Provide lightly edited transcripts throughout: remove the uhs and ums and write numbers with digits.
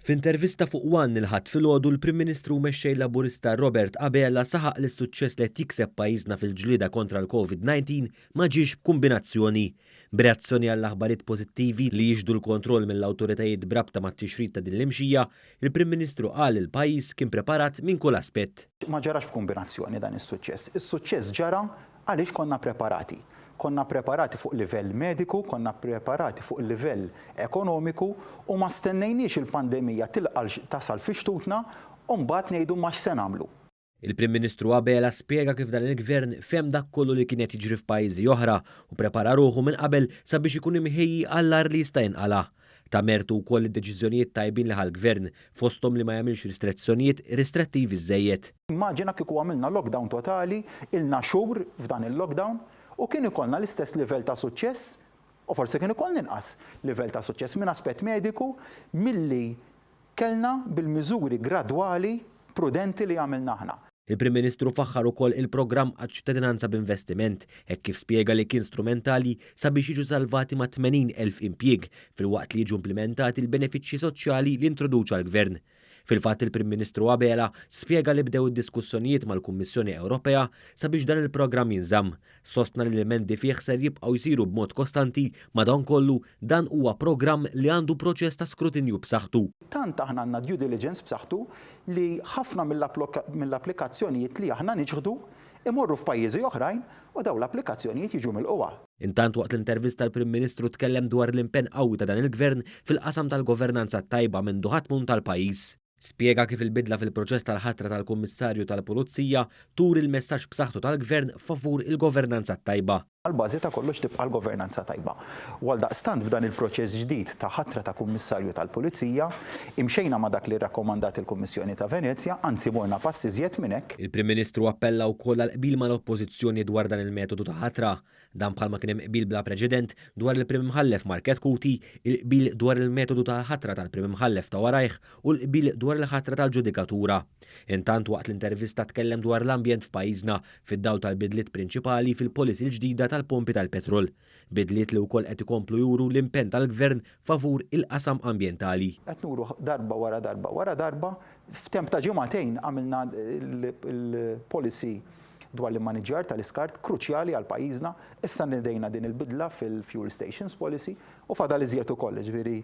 F'intervista fuq One il-Ħadd filgħodu l-Prim Ministru u Mexxej Laburista Robert Abela saħaq li s-suċċess li qed jikseb pajjiżna fil-ġlieda kontra l-Covid-19 ma ġiex b'kumbinazzjoni. B'reazzjoni għall-aħbarijiet pożittivi li jixhdu l-kontroll mill-awtoritajiet b'rabta mat-tixrid ta' din l-imxija, il-Prim Ministru qal li l-pajjiż kien preparat minn kull aspett. Ma ġarax b'kumbinazzjoni dan is-suċċess. Is-suċċess ġara Għaliex konna preparati? Konna preparati fuq livell mediku, konna preparati fuq livell ekonomiku u ma stennejniex il-pandemija tilqa' tasal fi xtutna u mbagħad ngħidu ma x'se nagħmlu. Il-Prim Ministru Abela spjega kif dan il-Gvern fehem dak kollu li kien qed jiġri f'pajjiżi oħra u prepara ruħu minn qabel sabiex ikun imħejji għall-agħar li jista' jinqala'. Ta mertu wkoll lid-deċiżjonijiet tajbin li ħa l-Gvern, fosthom li ma jagħmilx ristrezzjonijiet ristrettivi żżejjed. Immaġina kieku għamilna lockdown totali, ilna xhur f'dan il-lockdown, u kien ikollna l-istess livell ta' suċċess, u forsi kien ikollna inqas livell ta' suċċess minn aspett mediku milli kellna bil-miżuri gradwali prudenti li għamilna aħna. Il-Prim Ministru faħħar ukoll il-programm għaċ-ċittadinanza b'investiment, hekk kif spjega li kien strumentali sabiex jiġu salvati mat-80,000 impjieg filwaqt li jiġu implimentati l-benefiċċji soċjali li introduċa l-Gvern. Fil-fatt il-Prim Ministru Abela spjega li bdew id-diskussjonijiet mal-Kummissjoni Ewropea sabiex dan il-programm jinżamm. Sostna li l-emendi fih ser jibqgħu jsiru b'mod kostanti, madankollu dan huwa programm li għandu proċess ta' skrutinju b'saħħtu. Tant aħna għandna due diligence b'saħħtu li ħafna mill-applikazzjonijiet li aħna niċħdu imorru f'pajjiżi oħrajn u dawn l-applikazzjonijiet jiġu milqugħa. Intant waqt l-intervista l-Prim Ministru tkellem dwar l-impenn qawwi ta' dan il-Gvern fil-qasam tal-governanza t-tajba mindu ħa tmun tal-pajjiż. Spjega kif il-bidla fil-proċess tal-ħatra tal-Kummissarju tal-Pulizija turi l-messaġġ b'saħħtu tal-Gvern favur il-governanza t-tajba. Għall-bażi ta' kollox tibqa' l-governanza tajba. U għaldaqstant b'dan il-proċess ġdid ta' ħatra ta' Kummissarju tal-Pulizija, imxejna ma' dak li rrakkomandat il-Kummissjoni ta' Venezja, anzi morna pass iżjed minn hekk. Il-Prim Ministru appella wkoll għal qbil mal-Oppożizzjoni dwar dan il-metodu ta' ħatra. Dan bħalma kien hemm qbil bla preċedent dwar il-Prim Imħallef Mark Chetcuti, il-qbil dwar il-metodu tal-ħatra tal-Prim Imħallef ta' warajh u l-qbil dwar il-ħatra tal-ġudikatura. Intant waqt l-intervista tkellem dwar l-ambjent f'pajjiżna fid-dawl tal-bidliet prinċipali fil-policy l-ġdida tal-pompi tal-petrol. Bidliet li wkoll qed ikomplu juru l-impenn tal-Gvern favur il-qasam ambjentali. Qed nuru darba wara darba wara darba, f'temp ta' ġimagħtejn għamilna l-policy dwar l-immaniġġjar tal-iskart kruċjali għal pajjiżna, issa nidejna din il-bidla fil-fuel stations policy u fadal iżjed ukoll, jiġifieri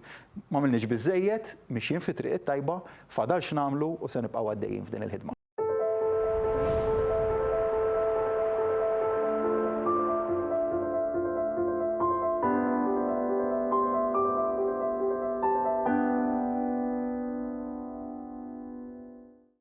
m'għamilniex biżżejjed, mixjin fit-triq it-tajba, fadal x'nagħmlu u se nibqgħu għaddejjin f'din il-ħidma.